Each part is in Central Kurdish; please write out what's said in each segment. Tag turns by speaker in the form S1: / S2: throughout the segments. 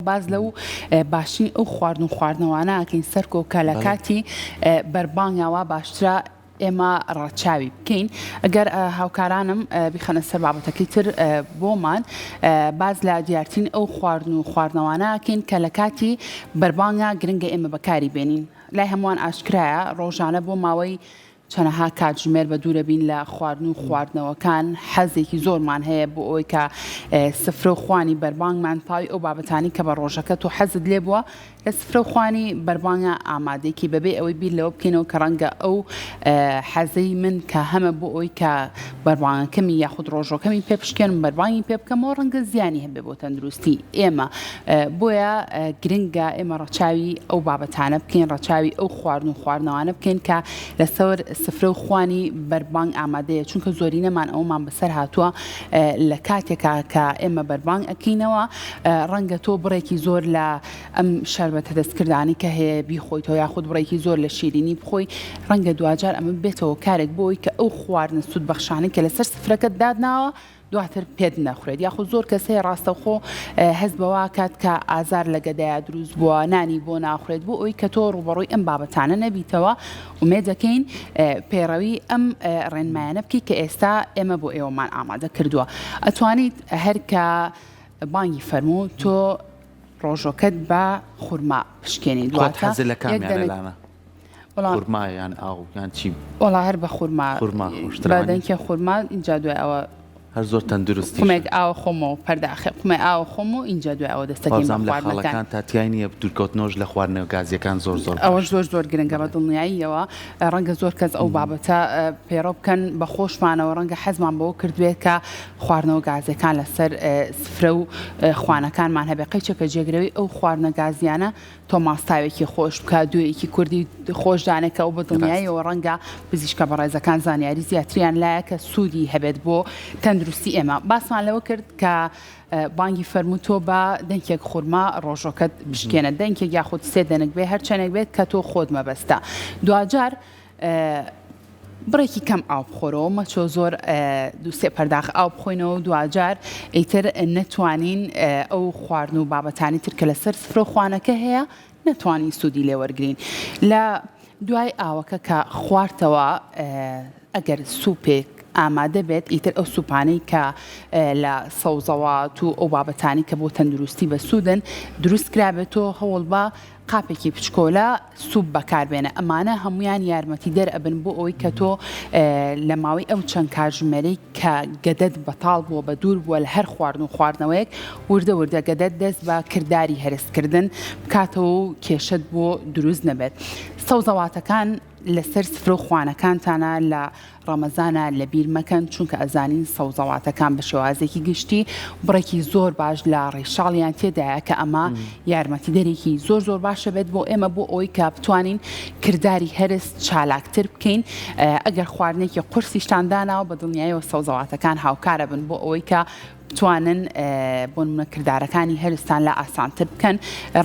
S1: باس لەو باشترین ئەو خواردن و خواردنەوانە ئەکەین سەرکۆ کە لە کاتی بەربانگا وا باشترە ئێمە ڕەچاوی بکەین. ئەگەر هاوکارانم بیخەنە سەر بابەتەکەی تر بۆمان باس لە دیارترین ئەو خواردن و خواردنەوانە ئەکەین کە لە کاتی بەربانگا گرنگە ئێمە بەکاری بێنین. لای هەمووان ئاشکرایە ڕۆژانە بۆ ماوەی چەنەها کاتژمێر بە دوورەبین لە خواردن و خواردنەوەکان، حەزێکی زۆرمان هەیە بۆ ئەوەی کە سفرە و خوانی بەربانگمان تاوی ئەو بابەتانەی کە بە ڕۆژەکە تۆ حەزت لێ بووە لە سفرە و خوانی بەربانگا ئامادەی کەی بەبێ ئەوەی بیر لەوە بکەینەوە کە ڕەنگە ئەو حەزەی من کە هەمە بۆ ئەوەی کە بەربانگەکەمی یاخود ڕۆژەکەمی پێ بشکێنم بەربانگی پێ بکەمەوە ڕەنگە زیانی هەبێ بۆ تەندروستی ئێمە بۆیە گرنگە ئێمە ڕەچاوی ئەو بابەتانە بکەین، ڕەچاوی ئەو خواردن و خواردنەوانە بکەین کە لەسەر سفرە و خوانی بەربانگ ئامادەیە، چونکە زۆرینەمان ئەوەمان بەسەر هاتووە لە کاتێکا کە ئێمە بەربانگ ئەکەینەوە ڕەنگە تۆ بڕێکی زۆر لە ئەم شەربەتە دەستکردانەی کە هەیە بیخۆیتەوە یاخود بڕێکی زۆر لە شیرینی بخۆی، ڕەنگە دواجار ئەمە ببێتە هۆکارێک بۆ ئەوەی کە ئەو خواردنە سوودبەخشانەی کە لەسەر سفرەکەت داتناوە دواتر پێت نەخورێت یاخود زۆر کەس هەیە ڕاستەوخۆ هەست بەوە کات کە ئازار لە گەدەیا دروست بووە نانی بۆ ناخورێت بۆ ئەوی کە تۆ ڕووبەڕووی ئەم بابەتانە نەبیتەوە ئومێد دەکەین پەیڕەوی ئەم ڕێنمایانە بکەیت کە ئێستا ئێمە بۆ ئێوەمان ئامادە کردووە ئەتوانیت هەر کە بانگی فەرموو تۆ ڕۆژۆکەت بە خورما پشکێنی
S2: خۆت دواتە حەزت لە یەک کامیانە دەنک لانە؟ وەڵا خورما یان ئاو یان چی؟
S1: وەڵا هەر بە خورما
S2: خورما خۆشترە
S1: بە وانیە؟ دەنکێ خورما ئینجا دوای ئەوە
S2: هەر زۆر تەندروستیشە.
S1: قومێک ئاوە خۆمەوە پەرداخێ قومێ ئاوە خۆم و ئینجا دوای ئەوە دەستەکەین بە
S2: وابزانم لە
S1: خواردنەکان.
S2: خاڵەکان تا تیای نییە دوورکەوتنەوەش لە خواردنە گازییەکان زۆر زۆر
S1: ئەوەش باشە. زۆر زۆر گرنگە بە بەڵێ. دڵنیاییەوە ڕەنگە زۆر کەس ئەو بابەتە پەیڕەو بکەن بە خۆشمانەوە ڕەنگە حەزمان بەوە کردبێت کە خواردنەوە گازیەکان لەسەر سفرە و خوانەکانمان هەبێ قەیچەکە جێگرەوەی ئەو خواردنە گازیانە تۆ ماستاوێکی خۆش بکە دوێیەکی کوردی خۆش دانێ کە ئەو بە دڵنیاییەوە ڕەنگە پزیشکە بەڕێزەکان زانیاری زیاتریان لایە کە سوودی هەبێت بۆ تەندروستی ئێمە باسمان لەوە کرد کە بانگی فەرموو تۆ بە دەنکێک خورما ڕۆژۆکەت بشکێنە دەنکێک یاخود سێ دەنک بێ هەرچەندێک بێت کە تۆ خۆت مەبەستە دواجار بڕێکی کەم ئاو بخۆرەوە مەچۆ زۆر دوو سێ پەرداخ ئاو بخۆینەوە و دواجار ئیتر نەتوانین ئەو خواردن و بابەتانی تر کە لەسەر سفرە و خوانەکە هەیە نەتوانین سوودی لێ وەرگین لە دوای ئاوەکە کە خوارتەوە ئەگەر سوپێک ئامادە بێت ئیتر ئەو سوپانەی کە لە سەوزەوات و ئەو بابەتانی کە بۆ تەندروستی بەسوودن دروست کرابێتەوە هەوڵ بە قاپێکی بچکۆلە سوپ بەکاربێنە، ئەمانە هەموویان یارمەتیدەر ئەبن بۆ ئەوەی کە تۆ لە ماوەی ئەو چەند کاتژمێرەی کە گەدەت بەتاڵ بووە بە دوور بووە لە هەر خواردن و خواردنەوەیەک وردە وردە گەدەت دەست بە کرداری هەرسکردن بکاتەوە و کێشەت بۆ دروست نەبێت. سەوزەواتەکان لەسەر سفرە و خوانەکانتانە لە ڕەمەزانە لەبیر مەکەن چونکە ئەزانین سەوزەواتەکان بە شێوازێکی گشتی بڕێکی زۆر باش لە ڕیشاڵیان تێدایە کە ئەمە یارمەتیدەرێکی زۆر زۆر باشە بێت بۆ ئێمە بۆ ئەوەی کە بتوانین کرداری هەرس چالاکتر بکەین ئەگەر خواردنێکی قورسیشتان داناوە بە دڵنیایەوە سەوزەواتەکان هاوکارە بن بۆ ئەوەی کە بتوانن بۆ نمونە کردارەکانی هەرستان لا ئاسانتر بکەن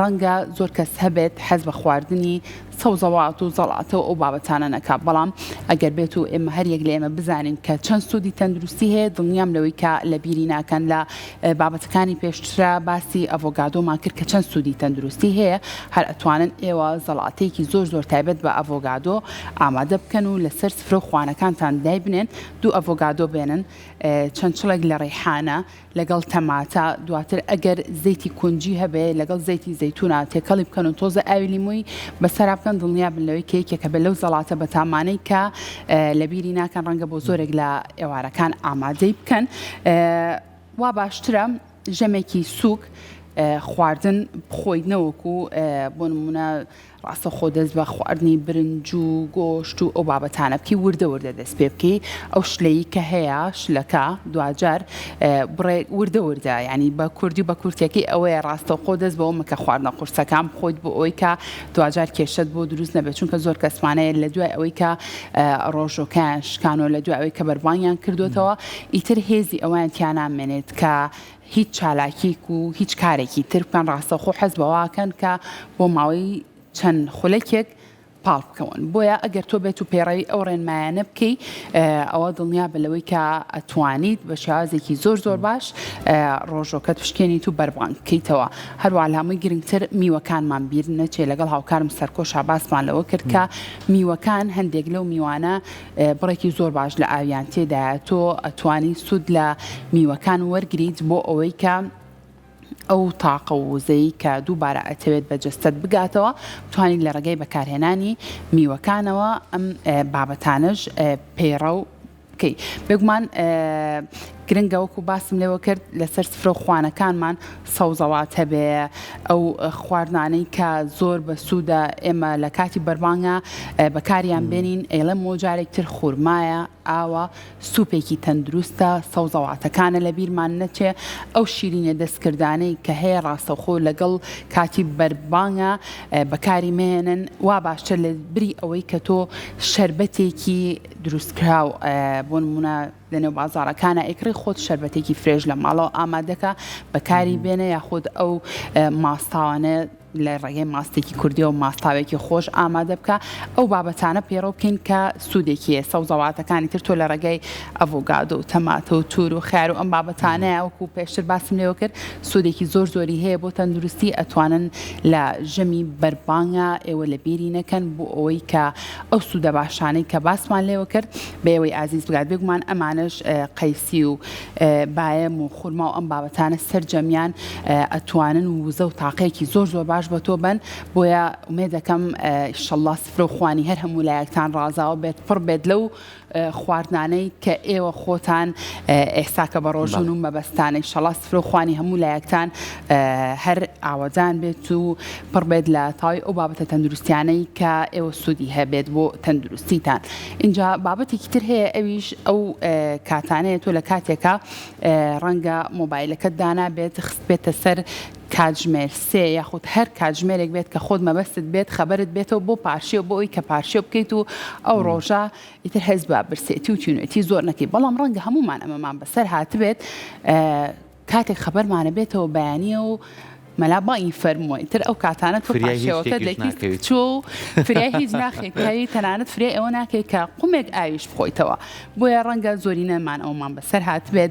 S1: ڕەنگە زۆر کەس هەبێت حەز بە خواردنی سەوزەوات و زەڵاتە و ئەو بابەتانە نەکا بەڵام ئەگەر بێت و ئێمە هەر یەک لە ئێمە بزانین کە چەند سوودی تەندروستی هەیە دڵنیام لەوەی کە لە بیری ناکەن لە بابەتەکانی پێشترا باسی ئەڤۆگادۆمان کرد کە چەند سوودی تەندروستی هەیە هەر ئەتوانن ئێوە زەڵاتەیەکی زۆر زۆر تایبەت بە ئەڤۆگادۆ ئامادە بکەن و لەسەر سفرە و خوانەکانتان دایبنێن دوو ئەڤۆگادۆ بێنن چەند چڵێک لە ڕیحانە لەگەڵ تەماتە، دواتر ئەگەر زەیتی کونجی هەبێ لەگەڵ زەیتی زەیتونا تێکەڵی بکەن و تۆزە ئاوی لیمۆی بەسەرا بکەن دڵنیابن لەوەی کە یەکێکە بێت لەو زەڵاتە بەتامانەی کە لەبیری ناکەن ڕەنگە بۆ زۆرێک لە ئێوارەکان ئامادەی بکەن وا باشترە ژەمێکی سووک خواردن بخۆیت نەوەکو بۆ نمونە ڕاستەوخۆ دەست بە خواردنی برنج و گۆشت و ئەو بابەتانە بکەی وردە وردە دەست پێ بکەی ئەو شلەی کە هەیە شلەکە دواجار بڕێ وردە وردە ینی بە کوردی و بە کورتەکەی ئەوەیە ڕاستەوخۆ دەست بەوە مەکە خواردنە قورسەکان بخۆیت بۆ ئەوەی کە دواجار کێشەت بۆ دروست نەبێت چونکە زۆر کەسمانەیە لە دوای ئەوەی کە ڕۆژۆکەیان شکانەوە لە دوای ئەوەی کە بەربانگیان کردوتەوە ئیتر هێزی ئەویان تیانامێنێت کە هیچ چالاکیەک و هیچ کارێکی تر بکەن ڕاستەوخۆ حەز بەوەکەن کە بۆ ماوەی چەند خولەکێک پاڵ بکەون. بۆیە ئەگەر تۆ بێت و پەیڕەوی ئەو ڕێنمایانە بکەی ئەوە دڵنیابە لەوەی کە ئەتوانیت بە شێوازێکی زۆر زۆر باش ڕۆژۆکەت بشکێنیت و بەربانگ بکەیتەوە. هەروەها لە هەمووی گرنگتر میوەکانمان بیر نەچێ لەگەڵ هاوکارم سەرکۆشا باسمان لەوە کرد کە میوەکان هەندێک لەو میوانە بڕێکی زۆر باش لە ئاویان تێدایە تۆ ئەتوانی سوود لە میوەکان وەرگریت بۆ ئەوەی کە ئەو تاقە و وزەی کە دووبارە ئەتەوێت بە جەستەت بگاتەوە بتوانیت لە ڕێگەی بەکارهێنانی میوەکانەوە ئەم بابەتانەش پەیڕەو بکەی. بێگومان گرنگە وەکو باسم لێوە کرد لەسەر سفرە و خوانەکانمان سەوزەوات هەبێ ئەو خواردنانەی کە زۆر بەسوودە ئێمە لە کاتی بەربانگا بەکاریان بێنین ئەیڵێم جارێک تر خورمایە ئاوە سوپێکی تەندروستە، سەوزەواتەکانە لەبیرمان نەچێ، ئەو شیرینیە دەستکردانەی کە هەیە ڕاستەوخۆ لەگەڵ کاتی بەربانگا بەکاری مەهێنن، وا باشتر لە بری ئەوەی کە تۆ شەربەتێکی دروستکراو بۆ نمونە لەنێو بازاڕەکانا ئەیکڕی خۆت شەربەتێکی fresh لە ماڵەوە ئامادەکە بەکاری بێنە یاخود ئەو ماستاوانە لە ڕێگەی ماستێکی کوردیەوە ماستاوێکی خۆش ئامادە بکە ئەو بابەتانە پەیڕەو بکەین کە سوودێکی هەیە سەوزەواتەکانی تر تۆ لە ڕێگەی ئەڤۆگادۆ و تەماتە و تور و خیار و ئەم بابەتانەیە وەکو پێشتر باسم لێوە کرد سوودێکی زۆر زۆری هەیە بۆ تەندروستی ئەتوانن لە ژەمی بەربانگا ئێوە لە بیری نەکەن بۆ ئەوەی کە ئەو سوودە باشانەی کە باسمان لێوە کرد بە ئێوەی ئازیز بگات بێگومان ئەمانەش قەیسی و بایەم و خورما و ئەم بابەتانە سەرجەمیان ئەتوانن وزە و تاقەیەکی زۆر زۆر باش بە تۆ بەن بۆیە ئومێدەکەم ئیشەڵڵا سفرە و خوانی هەر هەموو لایەکتان ڕازاوە بێت پڕ بێت لەو خواردنانەی کە ئێوە خۆتان ئێستا کە بە ڕۆژون و مەبەستانە ئیشەڵڵا سفرە و خوانی هەموو لایەکتان هەر ئاوەدان بێت و پڕ بێت لە تاوی ئەو بابەتە تەندروستیانەی کە ئێوە سوودی هەبێت بۆ تەندروستیتان ئینجا بابەتێکی تر هەیە ئەویش ئەو کاتانەیە تۆ لە کاتێکا ڕەنگە مۆبایلەکەت دانابێت خستبێتە سەر کاتژمێر سێ یاخود هەر کاتژمێرێک بێت کە خۆت مەبەستت بێت خەبەرت بێتەوە بۆ پارشێو بۆ ئەوی کە پارشێو بکەیت و ئەو ڕۆژە ئیتر هەست بە برسێتی و تینوێتی زۆر نەکەی بەڵام ڕەنگە هەموومان ئەمەمان بەسەر هاتبێت کاتێک خەبەرمانە بێتەوە بەیانیە و مەلا بانگی فەرمووە ئیتر ئەو کاتانە تۆ
S2: فریای هیچ
S1: پارشێوەکەت
S2: شتێکیش
S1: لە کیس
S2: ناکەویت.
S1: چووە و فریای هیچ ناخەی تەنانەت فریای ئەوە ناکەی کە قومێک ئاویش بخۆیتەوە بۆیە ڕەنگە زۆرینەمان ئەومان بەسەر هاتبێت.